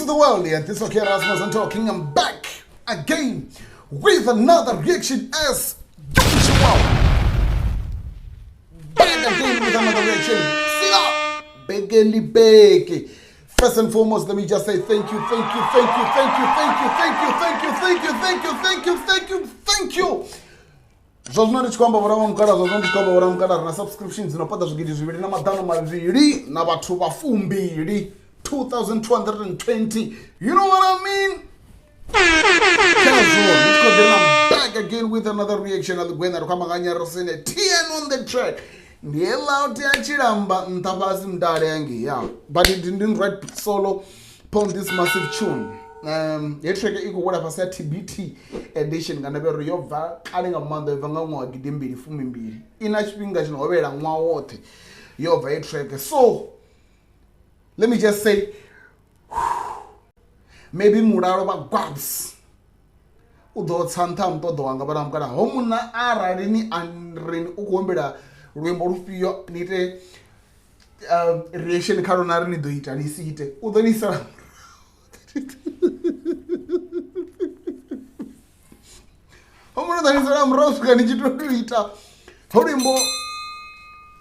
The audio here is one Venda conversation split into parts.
Peace to the world. Yeah, this is okay, Rasmus and talking. I'm back again with another reaction as usual. Back again with another reaction. See ya! Begeli beke. First and foremost, let me just say thank you, thank you, thank you, thank you, thank you, thank you, thank you, thank you, thank you, thank you, thank you, thank you. Zwa zwino ndi tshi khou amba vhora mukala, zwa zwino ndi tshi khou amba vhora mukala, ri na subscription dzi no paḓa 2200 na vhathu vha fumbili, 2220. You know what I mean? Khazwo ndi tshi khou ḓi na back again with another reaction at the Gwena. Ri khou amba nga Nyarosene TN on the track. Ndi heiḽa u tea tshilamba nṱha fhasi mudale yangi ya, but it didn't write solo upon this massive tune. He track i khou wela fhasi ya TBT edition nga ndavha uri yo bva kale nga maanḓa, yo bva nga ṅwaha wa 2012, i na tshifhinga tshino hovhela ṅwaha woṱhe yo bva he track. So let me just say, maybe Mulalo vha Gwabs u ḓo tsa nṱha ha muṱoḓo wanga vhana mukala ho munna. Arali ni rini u khou humbela luimbo lufhio ni ite reaction kha lona, ri ni ḓo ita, ni si ite u ḓo ni sala ho munna, ḓo ni sala murahu swika ni tshi to ita ho luimbo.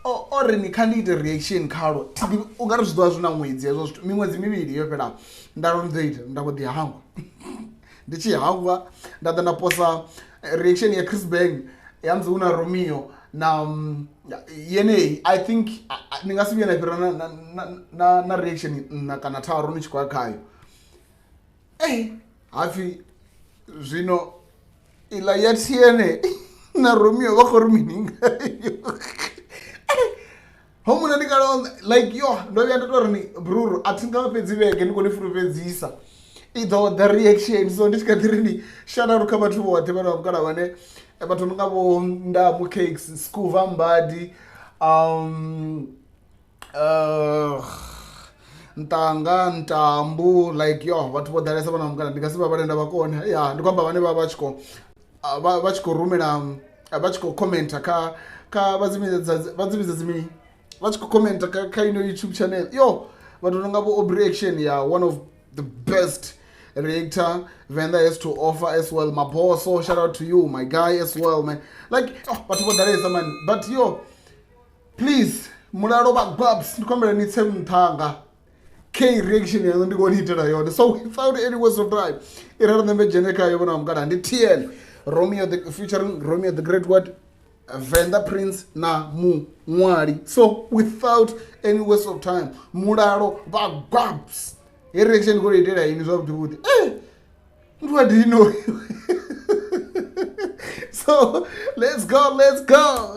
O ri ni kha ndi ite reaction khalo, u nga ri zwi ḓovha zwi na ṅwedzi hezwo zwithu, miṅwedzi mivhili yo fhelaho. Nda ri ndi ḓo ita, nda vho ḓi hangwa. Ndi tshi hangwa nda ḓa nda posa reaction ya Chris Bang ya musi hu na Romeo na yeneyi. I think ni nga si vhuye na fhira na reaction nṋa kana tharu ni tshi khou ya khayo. Hapfi zwino iḽa ya TN na Romeo vha khou ri mini ngayo ho muna? Ndi kale like yo ndo vhuya nda to ri ni bruru, a thi nga fhedzi vhege ndi khou ni fulufhedzisa i ḓo ḓa reaction. So ndi tshi kha ḓi ri ni shout out kha vhathu vhoṱhe vhane vha mukala, vhane vhathu no nga vho Ndamu Cakes, Scuva Mbadi, Ntanga Ntambu, like yo vhathu vho ḓalesa vhana mukala, ndi nga si vha vhale nda vha kona. Ya, ndi khou amba vhane vha vha tshi khou vha tshi khou rumela, vha tshi khou commenta kha vha dzi vhidza dzi mini, vha tshi khou commenta kha ino YouTube channel. Yo vhathu no nga vho Aubrey Action, ya one of the best reactor Venda has to offer as well. Maboso, shout out to you, my guy as well, man. Like, oh, vhathu vho ḓalesa, man. But yo, please, Mulalo vha Gwabs, ndi khou ni tse nṱhanga k reaction yaṋu ndi khou ni itela yone. So without any waste of time, i ra ri ṋembe dzhene khayo vhona mukala. Ndi TN Romeo the featuring Romeo the Great What Venda Prince na Muṅwali. So without any waste of time, Mulalo vha Gwabs, he reaction ndi khou itela ini zwavhuḓi vhuḓi. Muthu wa dino. So let's go, let's go.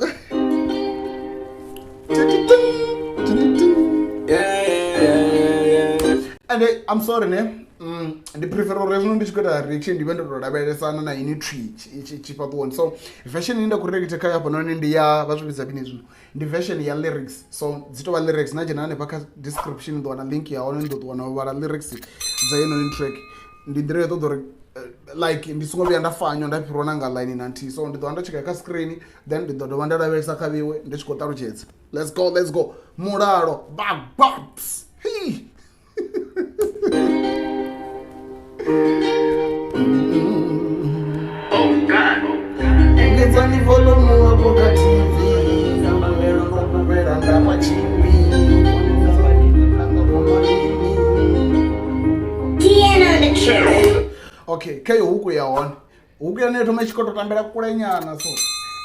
And I'm sorry ne, ndi prefer uri zwino ndi tshi khou ita reaction ndi vhe ndo to lavhelesana na ini tree tshifhaṱuwoni. So version ine nda khou react khayo hafhanoni ndi ya vha zwi vhidza mini zwino, ndi version ya lyrics. So dzi tovha lyrics na dzhena hanefha kha description ni ḓo wana link ya hone, ni ḓo ṱuwa na u vhala lyrics dza yenoni track. Ndi nḓila yo ṱoḓa uri like ndi songo vhuya nda fanywa nda fhiriwa na nga line na nthihi. So ndi ḓo vha ndo tsheka kha screen, then ndi ḓo dovha nda lavhelesa kha vhiwe ndi tshi khou ṱalutshedza. Let's go, let's go. Mulalo vha Gwabs. Hey. Engedzani volume wako kha TV, ndambelo ndo fhufhela nda matshimbi. TN on the track. Okay, kha huku ya hone, huku yone yo thoma i tshi khou tou tambela kule nyana. So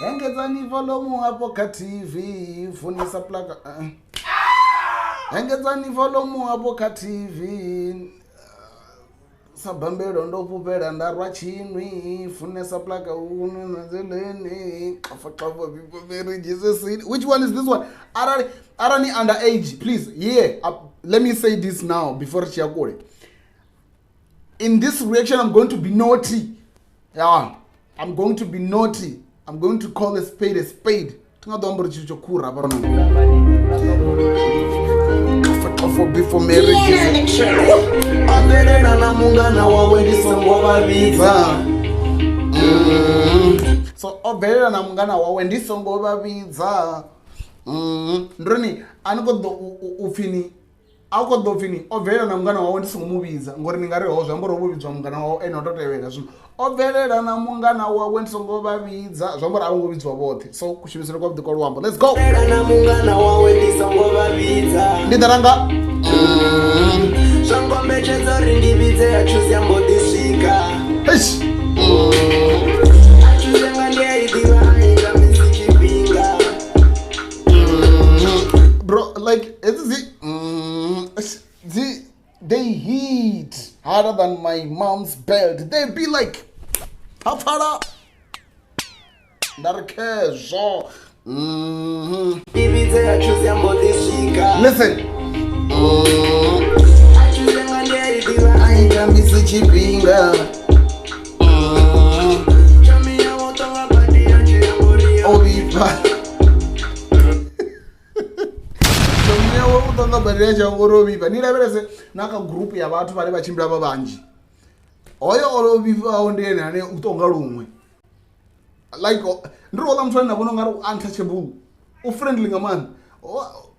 engedzani volume hafho kha TV, funisa plug, engedzani volume hafho kha TV, sa bambelo ndo fhufhela nda rwa tshinwi, funesa plaka unenzeleni xafa xafa before marriage is a sin. Which one is this one? Arali ni under age, please, yeah, let me say this now before ri tshi ya kule. In this reaction I'm going to be naughty. Yeah, I'm going to be naughty. I'm going to call a spade a spade. Thi nga ḓo amba uri tshithu tsho khura hafha. Xafa before marriage TN is on the track. A bvelela na mungana wawe ndi songo vha vhidza. So o bvelela na mungana wawe ndi songo vha vhidza. Ndi ri ni a ni khou ḓo u pfhi ni A khou ḓo pfhi ni o bvelela na mungana wawe ndi songo mu vhidza ngori ni nga ri ho zwi amba uri ho vhidzwa mungana wawe ene o to tevhela zwino o bvelela na mungana wawe ndi songo vha vhidza zwi amba uri a vho ngo vhidziwa vhoṱhe so kushumisele kwa vhuḓi kwa luambo let's go na mungana wawe ndi songo vha vhidza ndi ḓa nga zwa ngombetshedza uri ndi vhidze a thusi ya mbo ḓi swika Eish. A thusi nga ndi a i ḓivha a i tambisi tshifhinga bro like hedzi dzi dzi they hit harder than my mom's belt they be like hapfala nda ri khezwo Mhm. ndi vhidze a thusi ya mbo ḓi swika listen A thusi nga ndi a i ḓivha a i tambisi tshifhinga Chomi ya wo tonga badi ya tshi amba uri yo o vhifha yawe u tonga badi ya shango uri o vhifha ni lavhelese na kha gurupu ya vhathu vhane vha tshimbila vha vhanzhi hoyo o vhifhaho ndi ene ane u tonga luṅwe like ndi ri houḽa muthu ane na vhona ungari u untouchable u friendly nga maanḓa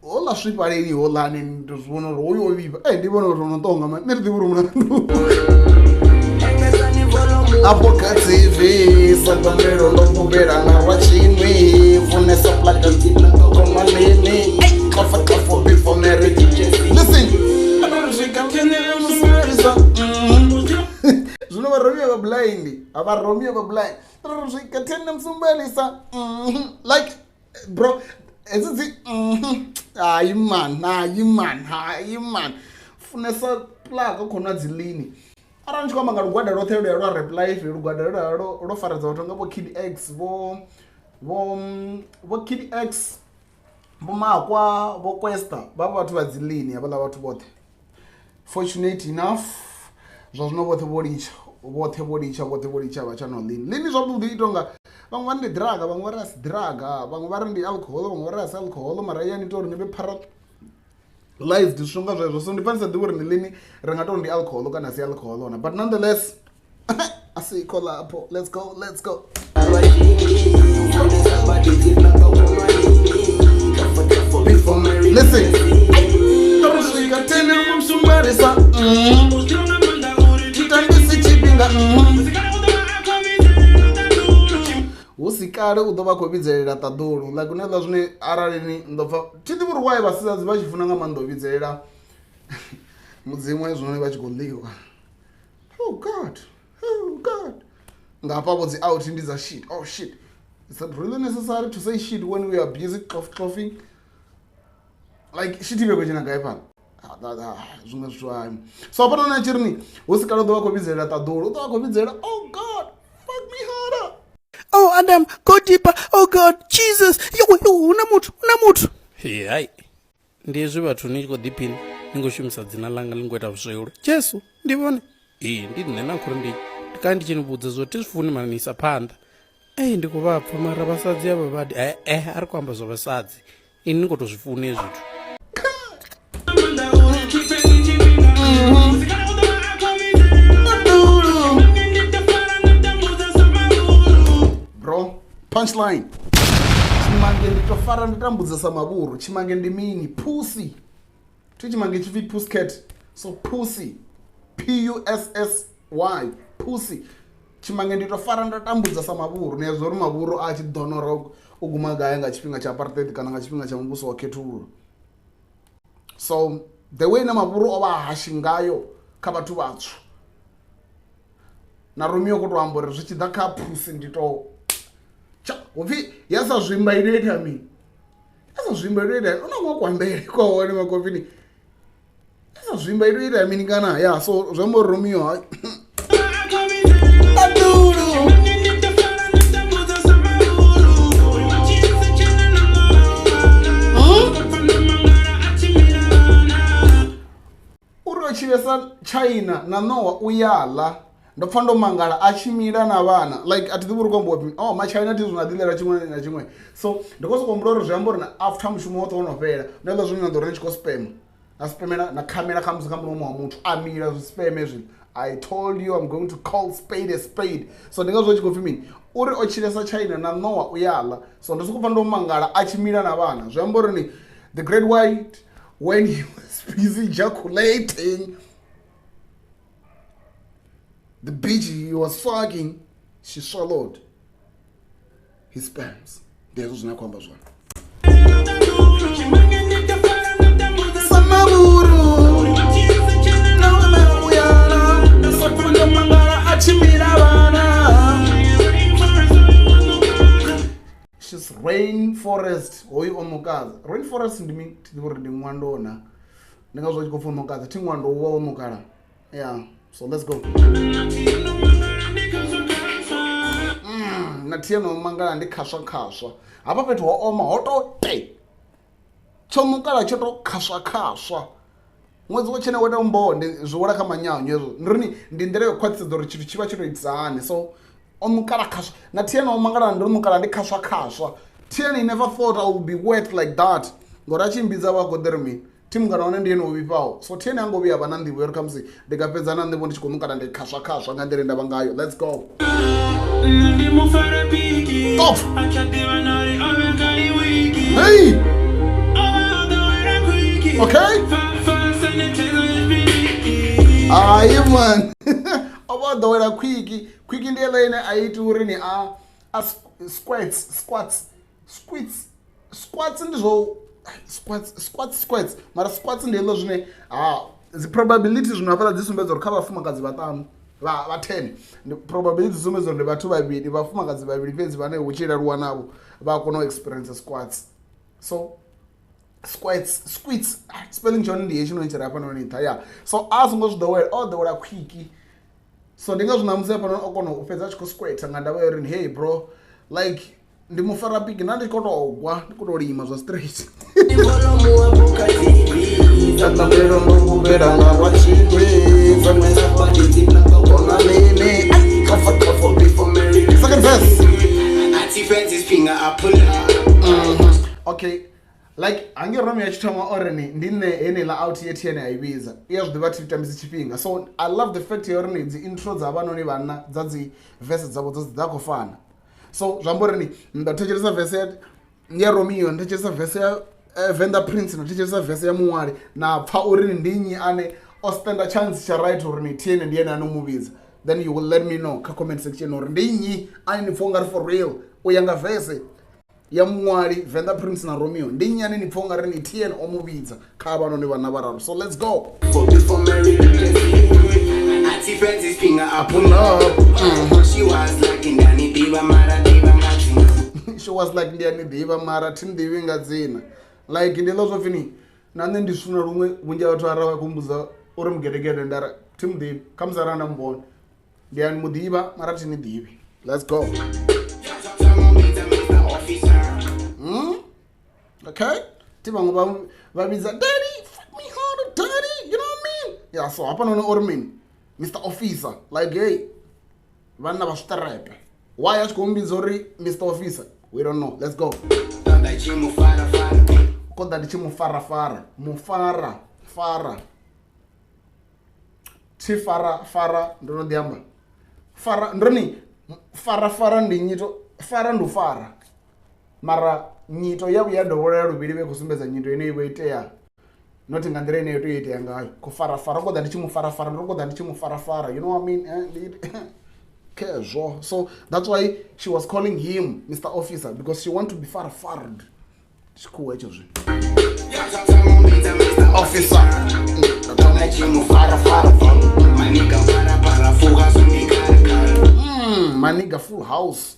houḽa swifhaleli houḽa ane ndi zwi vhona uri hoyu o vhifha e ndi vhona uri ono tonga mani nṋe ndi ḓivha uri mulandu engedzani volume afho kha tv sagambelo ndo fhufhela na lwa tshinwi funesa plaka dzina ṱokomalini xofa xofo before marriage listen zwino vha romeo vha blind vha romeo vha blind ri swika tene musumbelisa like bro hedzi dzi hayi man hayi man hayi man funesa plaka khona dzi lini arali ni tshi khou amba nga lugwada lwoṱhe luya lwa rap life lugwada lwa lwo faredza vhathu nga vho kid x vho vho vho kid x vho makwa vho questa vha vhathu vha dzi lini havhaḽa vhathu vhoṱhe fortunate enough zwa zwino vhoṱhe vho litsha vhoṱhe vho litsha vhoṱhe vho litsha vha tsha no lini lini zwavhuḓi i tonga vhaṅwe vha ri ndi drug vhaṅwe vha ri a si drug vhaṅwe vha ri ndi alcohol vhaṅwe vha ri a si alcohol mara ya ni ita uri ni vhe paralyzed zwithu nga zwezwo so ndi pfa ndi sa ḓivhi uri ndi lini ri nga tou ndi alcohol kana si alcohol na but nonetheless a sikho lapho let's go let's go lwa tshinwi funesa badi dzina ṱokomalini xofo xofo before marriage listen ri swika tene musumbarisa titambisi tshifhinga hu si kale u ḓo vha khou vhidzelela ṱaḓulu like hune ḽa zwine arali ni ndo pfa thi ḓivhi uri why vhasidzadzi vha tshi funa nga maanḓa u vhidzelela mudzimu hezwinoni vha tshi khou ḽiwa oh god oh god nga hafha vho dzi out ndi dza shit oh shit is it really necessary to say shit when we are busy clof clofing like shit ive khou dzhena gai fhano zwiṅwe zwithu hai so hafhanoni a tshi ri ni hu si kale u ḓo vha khou vhidzelela ṱaḓulu u ḓo vha khou vhidzelela oh god fuck me harder Oh, Adam, go deeper. Oh God, Jesus. Yo, yo, huna muthu, huna muthu. Hai ndi hezwi vhathu ni tshi khou ḓiphina ni khou shumisa dzina ḽanga ḽi ngo ita vhusweulo jesu ndi vhone ee ndi nṋe na khori ndi ndi kale ndi tshi ni vhudza zwo thi zwi funi mara ni isa phanḓa ei ndi khou vha pfha mara vhasadzi avha vhadi ee a ri khou amba zwa vhasadzi ini ni khou tou zwi funa hezwi zwithu bro punchline tshimange ndi to fara ndi tambudza sa mavhuru tshimange ndi mini pussy thi tshimange tshi pfi pussycat so pussy p u s s y pussy tshimange ndi to fara nda tambudza sa mavhuru ni a zwa uri mavhuru a tshi ḓonora u guma gai nga tshifhinga tsha apartheid kana nga tshifhinga tsha muvhuso wa khethululo so the way na mavhuru o vha hashi ngayo kha vhathu vhatswu na romeo khou to amba uri zwi tshi ḓa kha phusi ndi to tsha hupfi ya sa zwimba ino ita mini ya sa zwimba ino ita una kuṅwe kuambele kwa hone makofini ya sa zwimba ino ita mini kana ya so zwi amba uri romeo ha uri o tshilesa china na ṋowa u ya ḽa ndo pfa ndo mangala a tshi mila na vhana like a thi ḓivhi uri khou ambiwa oh machina thi zwino a ḓiḽela tshiṅwe na tshiṅwe so ndi khou sokou humbula uri zwi amba uri na after mushumo woṱhe wo no fhela ndi ḽa zwine na ḓo ri ni tshi khou spema na spemela na khamela khamusi kha mulomo wa muthu a mila zwi speme zwino i told you i'm going to call spade a spade so ndi ngazwo tshi khou pfi mini uri o tshilesa china na ṋowa u ya ḽa so ndo sokou pfa ndo mangala a tshi mila na vhana zwi amba uri ni the great white When he was busy ejaculating, the bitch he was fucking, she swallowed his sperms. Ndi hezwo zwine a khou amba zwone. She's rainforest hoyu o ṋukadza. Rainforest ndi mini? Thi ḓivhi uri ndi ṅwando na. Ndi ngazwo tshi khou pfha o ṋukadza. Thi ṅwando u vha wo ṋukala. Yeah, so let's go. Na thi no mangala ndi khaswa khaswa. Hafha fhethu ho oma ho to te. Tsho ṋukala tsho to khaswa khaswa. Ṅwedzi wo tshena wo ita mboho ndi zwi wela kha manyanyu hezwo. Ndi ri ndi nḓila yo khwaṱhisedza uri tshithu tshi vha tsho to itisa hani. So o ṋukala khaswa na thi no mangala ndo ṋukala ndi khaswa khaswa. Thi never thought I would be wet like that. Ngori a tshi mbidza vha khou ḓi ri mini? Thi mungana wane ndi ene o vhifhaho. So thi ene a ngo vhuya vha na nḓivho uri khamusi ndi nga fhedza na nḓivho ndi tshi khou ṋukala ndi khaswa khaswa nga nḓila nda vha ngayo. Let's go. Stop. Hey. Okay. Hayi man. O vha ḓowela quick. Quick ndi eḽa ine a iti uri ni a squats squats squits squats ndi zwo squats squats squats mara squats ndi hezwo zwine ha dzi probability zwino hafhaḽa dzi sumbedza uri kha vhafumakadzi vhaṱanu vha 10 ndi probability dzi sumbedza uri ndi vhathu vhavhili vhafumakadzi vhavhili fhedzi vhane hu tshi leluwa navho vha kona u experience squats. So squats squits spelling tshone ndi hetshi tshi re hafhanoni nṱha ya. So a songo zwi ḓowela o ḓowela quick. So ndi ngazwo ṋamusi hafhanoni o kona u fhedza a tshi khou squirta nga ndavha ya uri hey bro like ndi mufara piki na ndi khou tou gwa ndi khou tou lima zwa straight. Second verse. Okay. Like hange Romeo ya tshi thoma ori ni ndi nṋe heneiḽa out ye thi ene a i vhidza i ya zwi ḓivha thi tambisi tshifhinga. So I love the fact ya uri ni dzi intro dza havhanoni vhanna dza dzi verse dzavho dzo dza khou fana. So zwi amba uri ni nda thetshelesa verse ya Romeo, nda thetshelesa verse ya Venda Prince, nda thetshelesa verse ya Muṅwali, na pfha uri ndi nnyi ane o standa chance tsha right uri ni thi ene ndi ene ano mu vhidza. Then you will let me know kha comment section uri ndi nnyi ane ni pfha ungari for real u ya nga verse ya Muṅwali, Venda Prince na Romeo ndi nnyi ane ni pfha ungari ni thi ene o mu vhidza kha havhanoni vhanna vhararu. So let's go. She was like ndi a ni ḓivha mara thi nḓivhi nga dzina. Like ndi ḽo zwo pfhi ni na nṋe ndi funa luṅwe vhunzhi ha vhathu arali vha khou mmbudza uri mugedegede nda ri thi muḓivhi khamusi arali nda muvhona ndi a mu ḓivha mara thi ni ḓivhi. Let's go. Okay. Thi vhaṅwe vha vhidza daddy, fuck me hard, daddy, you know what I mean? Yeah, so hafhanoni uri mini? Mr. Officer, like hey, vhanna vha zwiṱerepe. Why a tshi khou mmbidza uri Mr. Officer? We don't know. Let's go. Koḓa ndi tshi mu farafara, mufara fara. Thi fara fara ndo no ḓi amba. Fara ndo ni fara fara ndi nyito, fara ndi u fara. Mara nyito ya vhuya dovholola luvhili vhe khou sumbedza nyito ine i vho itea not nga nḓila ine yo tea u itea ngayo. Khou fara fara koḓa ndi tshi mu fara fara ndo koḓa ndi tshi mu fara fara. You know what I mean? Khezwo. So that's why she was calling him Mr. Officer, because she want to be far farred. Tshikhuwa hetsho zwino. Officer. Maniga full house.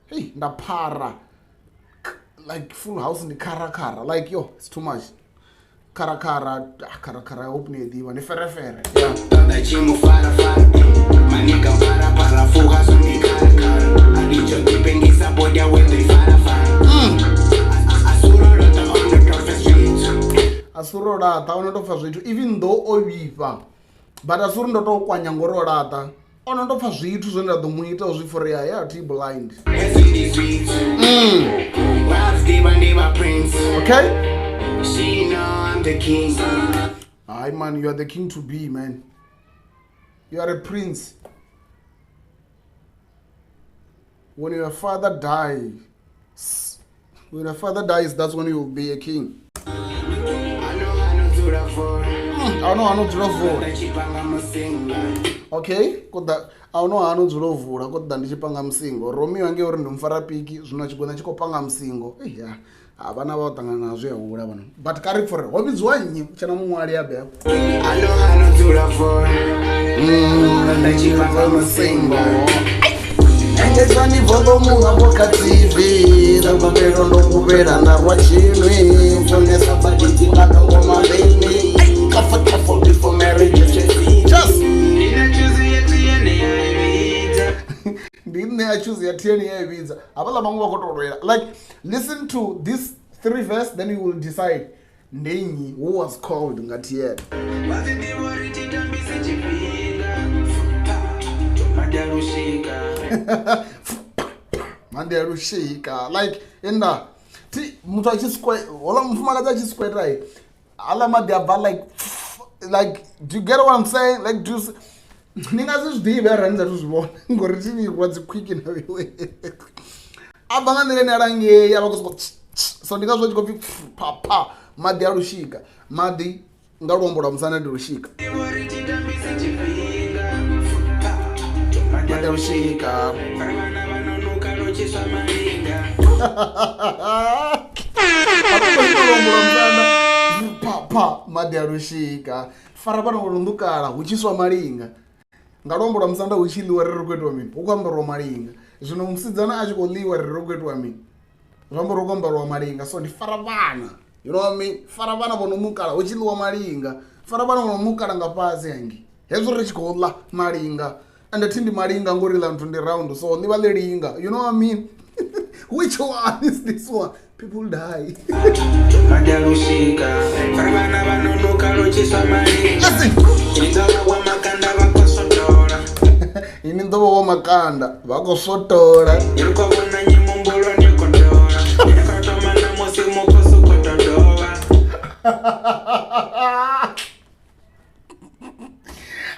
Hey, nda phara. Like full house ndi khara khara. Like yo, it's too much. Khara khara, khara khara I hope ni ḓivha ndi fere fere. Yeah. Asuri o laṱa, o no tou pfha zwithu even though o vhifha but asuri ndo tou kwanya ngori o laṱa. O no tou pfha zwithu zwine nda ḓo mu ita zwi pfha uri ya thi blind. Okay? Hi man, you are the king to be, man. You are a prince. When your father dies, when your father dies, that's when you will be a king. A no hano dzula vula. Okay, koda a no hano dzula vula koda ndi tshi panga musingo. Romeo nge uri ndi mufara piki zwino tshigona tshi khou panga musingo. Ya. A vhana vha u ṱangana nazwo ya hula vhana. But ka ri for ho vhidziwa nnyi tshena muṅwali ya beba. Ano hano dzula vula koda tshi panga musingo. Engedzani volumu hafho kha TV Ndagomelo ndo kuvhela na rwa tshinwi Mfunesa badi dzi nga ngoma lini Comfortable before marriage. Just ndi nṋe a choose ya TN ya i vhidza havhaḽa vhaṅwe vha khou tou lwela. Like, listen to this 3 verse, then you will decide ndi nnyi who was called nga TN. Mandi ya lushika like inda ti muthu a tshi square hola mufumakadzi a tshi square ala maḓi a bva like do you get what I'm saying? Like do you ni nga si zwi ḓivhe arali ni sathu zwi vhona ngori thi ni rwa dzi quick na vhiwe a bva nga nḓila ine a langei a vha khou sokou so ndi ngazwo tshi khou pfi pha pha maḓi a lushika. Maḓi nga luambo lwa musanda ndi lushika. Maḓi a lushika. Pha pha maḓi a lushika. Fara vhana vho nukala hu tshi swa malinga. Nga luambo lwa musanda hu tshi ḽiwa ri ri khou itiwa mini? Hu khou ambariwa malinga. Zwino musidzana a tshi khou ḽiwa ri ri khou itiwa mini? Zwi amba uri hu khou ambariwa malinga. So ndi fara vhana. You know what I mean? Fara vhana vho no mukala hu tshi ḽiwa malinga. Fara vhana vho no mukala nga fhasi hangi. Hezwo ri tshi khou ḽa malinga. Ende thi ndi malinga ngori ḽa nthu ndi round so ḽi vha ḽi linga. You know what I mean? Which one is this one? People die. Listen. Ini ndo vha wa makanda vha khou swotola.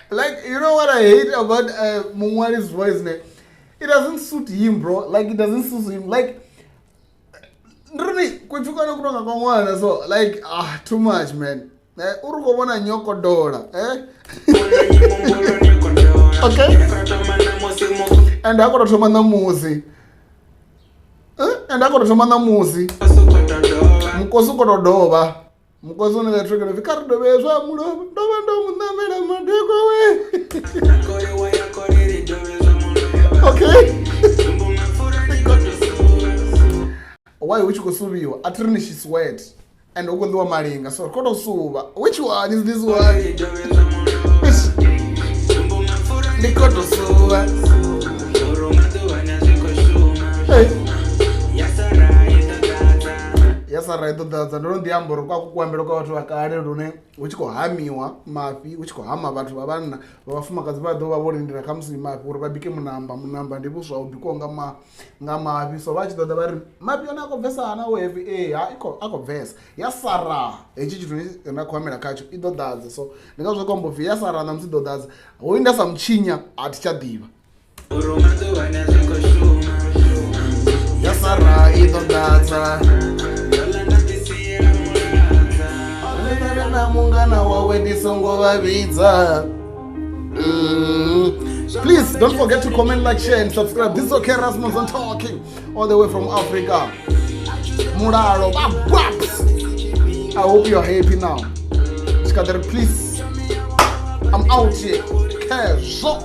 Like, you know what I hate about Mungwari's voice, ne? It doesn't suit him, bro. Like, it doesn't suit him. Like, so like, too much, man. Uri khou vhona nyokodola, eh? Okay. And I got to thoma ṋamusi. And I got to thoma ṋamusi. Mukosi u khou tou dovha. Mukosi une ḽa thokelo pfi kha ri dovhe zwa mulovha. Ndo vha ndo mu ṋamela madekwa we. Okay. Why hu tshi khou suvhiwa? A thi ri ni tshi sweat. And hu khou ḽiwa malinga, so khou tou suvha. Which one is this one? Ndi khou tou suvha. Hey. Ya sara i ḓo ḓadza. Ndo no ḓi amba uri kwa kuambele kwa vhathu vha kale lune hu tshi khou hamiwa mafhi, hu tshi khou hama vhathu vha vhanna, vha vhafumakadzi vha ḓo vha vho lindela khamusi mafhi uri vha bike munamba. Munamba ndi vhuswa ho bikiwaho nga mafhi. So vha tshi ḓo ḓa vha ri mafhi one a khou bvesa hana o heavy, ee ha a khou bvesa. Ya sara hetshi tshithu nda khou hamela khatsho i ḓo ḓadza. So ndi ngazwo khou amba upfi ya sara ṋamusi i ḓo ḓadza. Hoyu nda sa mutshinya a thi tsha ḓivha. Ya sara i ḓo ḓadza. Na mungana wawe ndi songo vha vhidza. Please don't forget to comment, like, share and subscribe. This is Okay Rasmus on talking all the way from Africa. Mulalo, I hope you're happy now. Please, I'm out here. Kezo.